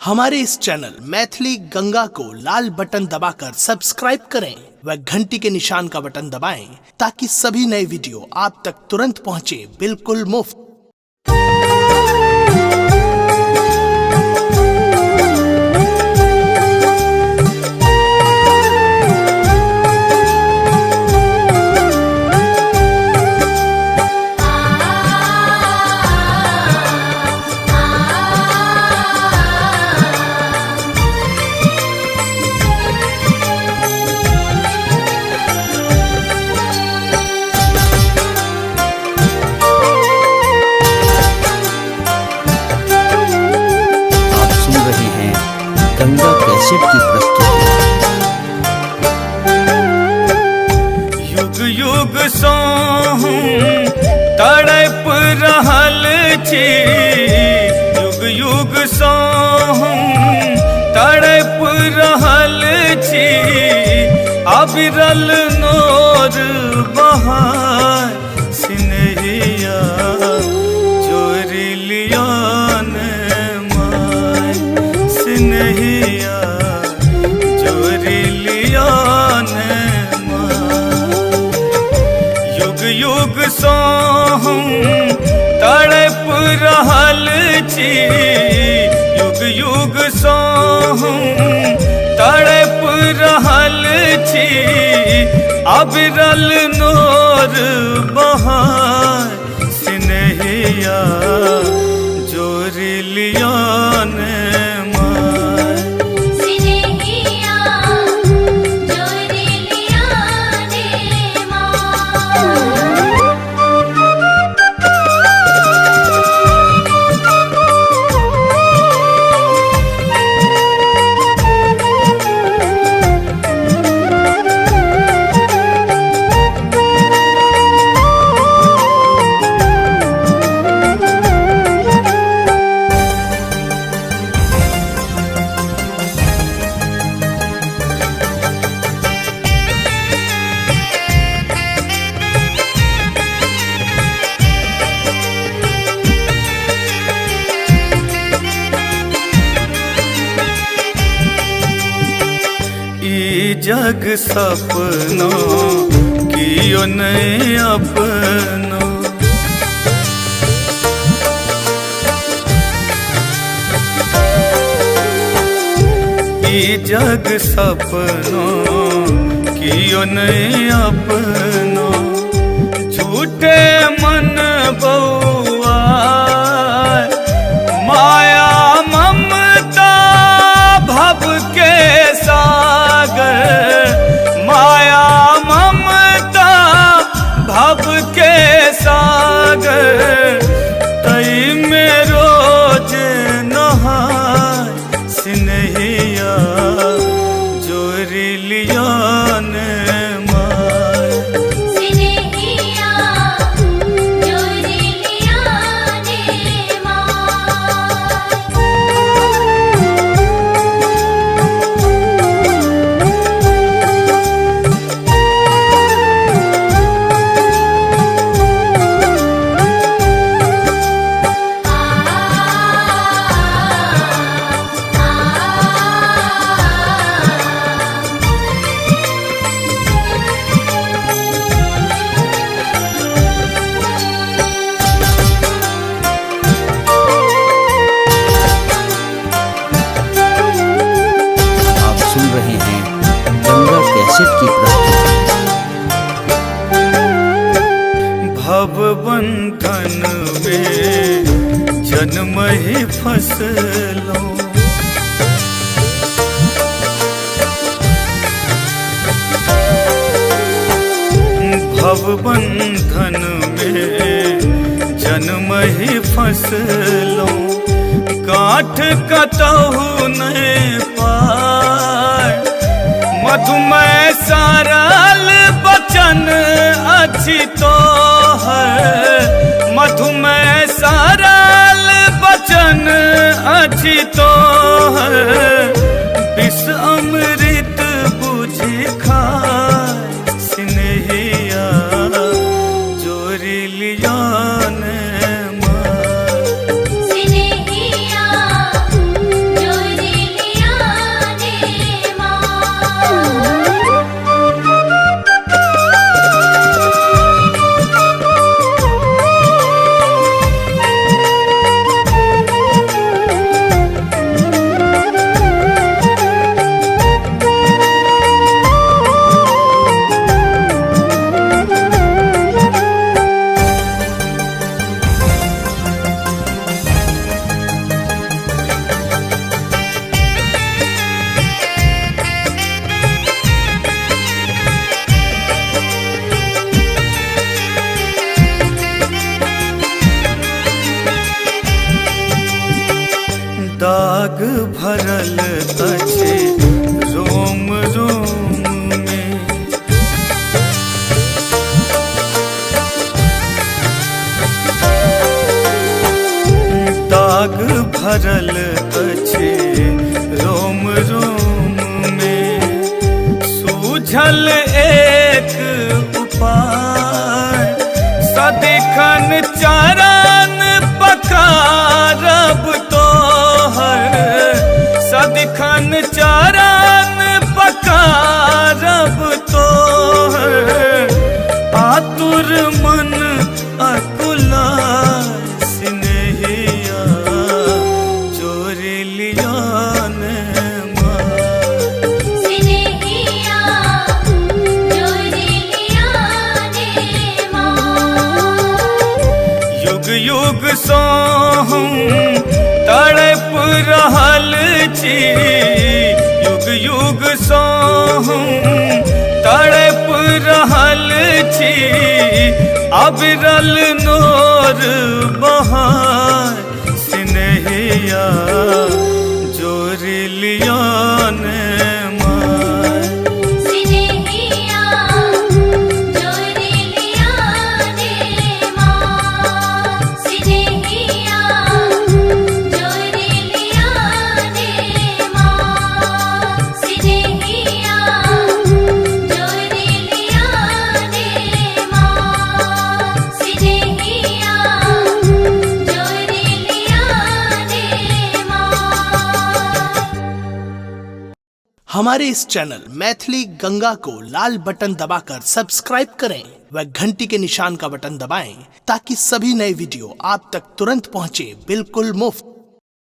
हमारे इस चैनल मैथिली गंगा को लाल बटन दबाकर सब्सक्राइब करें व घंटी के निशान का बटन दबाएं ताकि सभी नए वीडियो आप तक तुरंत पहुंचे बिल्कुल मुफ्त। आप सुन रहे हैं गंगा कैसेट की प्रस्तुति। युग युग सँ हम तड़प रहल छी, युग युग सँ हम तड़प रहल छी, अबिरल नोर बहाय सिनेहिया चोरी लिया ने my, सिनेहिया चोरी लिया ने my. युग युग सँ हम तड़प रहल छी, युग युग सँ हम तड़प रहल छी, अबिरल नोर बहाय सिनेहिया जोरी लिया ने my. सिनेहिया जोरी लिया ने my. ई जग सपनो कियो नहीं अपनो, ई जग सपनो कियो नहीं अपनो, झूठे मन बउआ माया ममता भव के सागर, माया ममता भव के सागर, तई में रोज नहाय सिनेहिया जोरी लिया ने my. सिनेहिया जोरी लिया ने my. आप सुन रहे हैं गंगा कैसेट की प्रस्तुति। भव बंधन में जन्म ही फसलो, भव बंधन में जन्म ही फसलो, गांठ कतहु नहीं पाए, मधुमय सरल बचन अछि तो है, मधुमय सरल बचन अछि तो है, विष अमृत बुझि खाय सिनेहिया जोरी लिया ने my. सिनेहिया जोरी भरल अछि रोम रोम में। दाग भरल अछि रोम रोम में। सूझल एक उपाय, सदिखन चरण पकारब तोहर, सदिखन चरण पकारब तोहर। आतुर मन अकुला स्नेहिया जोरि लिया ने माँ। सिनेहिया जोरि लिया ने माँ। युग युग सँ हम तड़प रहल छी, युग युग सँ हम तड़प रहल छी, अबिरल नोर बहाय स्नेहिया जोरि लिया ने माय। सिनेहिया जोरि लिया ने माँ। सिनेहिया जोरि लिया ने माँ। सिनेहिया जोरि लिया ने माँ। सिनेहिया जोरि लिया ने माँ। हमारे इस चैनल मैथिली गंगा को लाल बटन दबाकर सब्सक्राइब करें व घंटी के निशान का बटन दबाएं ताकि सभी नए वीडियो आप तक तुरंत पहुंचे बिल्कुल मुफ्त।